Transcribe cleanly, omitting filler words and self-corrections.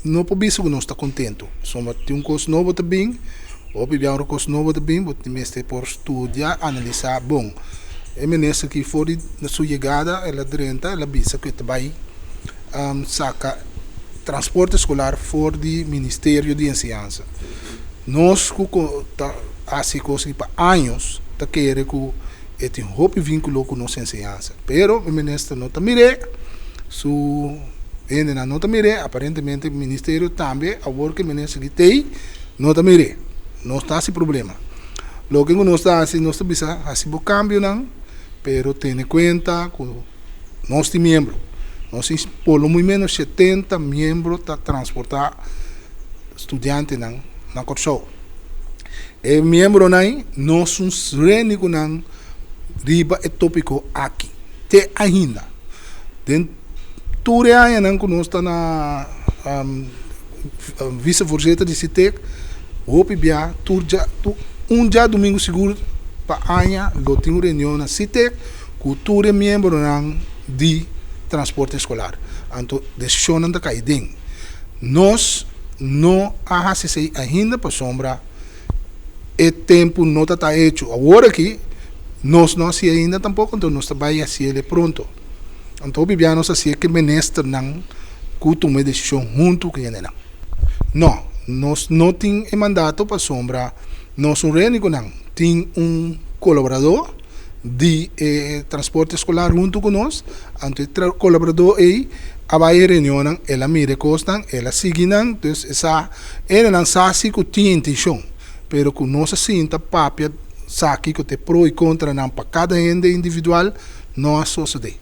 No por bisa ku nos ta kontentu, pasobra tin un kos nobo ta bin, hopi bia ora kos nobo ta bin bo tin mester por studia, analisá bon. E minister aki for di su yegada el a drenta el a bisa ku e ta bai saka transporte eskolar for di Ministerio di Enseñansa. Nos ku ta hasi e kos aki pa años ta kere ku e tin hopi vínkulo ku nos enseñansa. Pero e minister no ta mir'é, su hendenan no ta mir'é, aparentemente ministerio tambe awor ku e minister di tei no ta mir'é. Nos ta hasi problema. Loke ku nos ta hasi, nos ta bisa hasi bo kambionan, pero tene kuenta ku nos tin miembro. Nos tin por lo muy menos 70 miembro ta transportá studiantenan na Kòrsou. E miembronan no sun reni ku nan riba e tópiko aki te ainda. Den tur e añanan ku nos ta na visevoorzitter di SITEK, hopi bia tur dja un djadumingu sigur pa aña lo tin un reunion na SITEK ku tur e miembronan di transporte eskolar. Anto desishonnan ta kai den. Nos no a hasi esei ainda pasobra e tempu no ta ta hecho. Awor aki nos no hasi ainda tampoko, anto nos ta bai hasiel pronto. Anto hopi bia nos hasiel ku e ministernan ku tuma e desishon huntu ku hendenan. No, nos no tin e mandato pasobra nos un reni ku nan. Tin un kolaboradó di e transporte eskolar huntu ku nos, anto e kolaboradó ei a bai e reunionnan, el a mira e kosnan, el a sigui nan, dus e sa, hendenan sa si ku tin intenshon, pero ku nos a sinta papia sa kiko ta e pro i kontranan pa kada hende individual no a sosodé.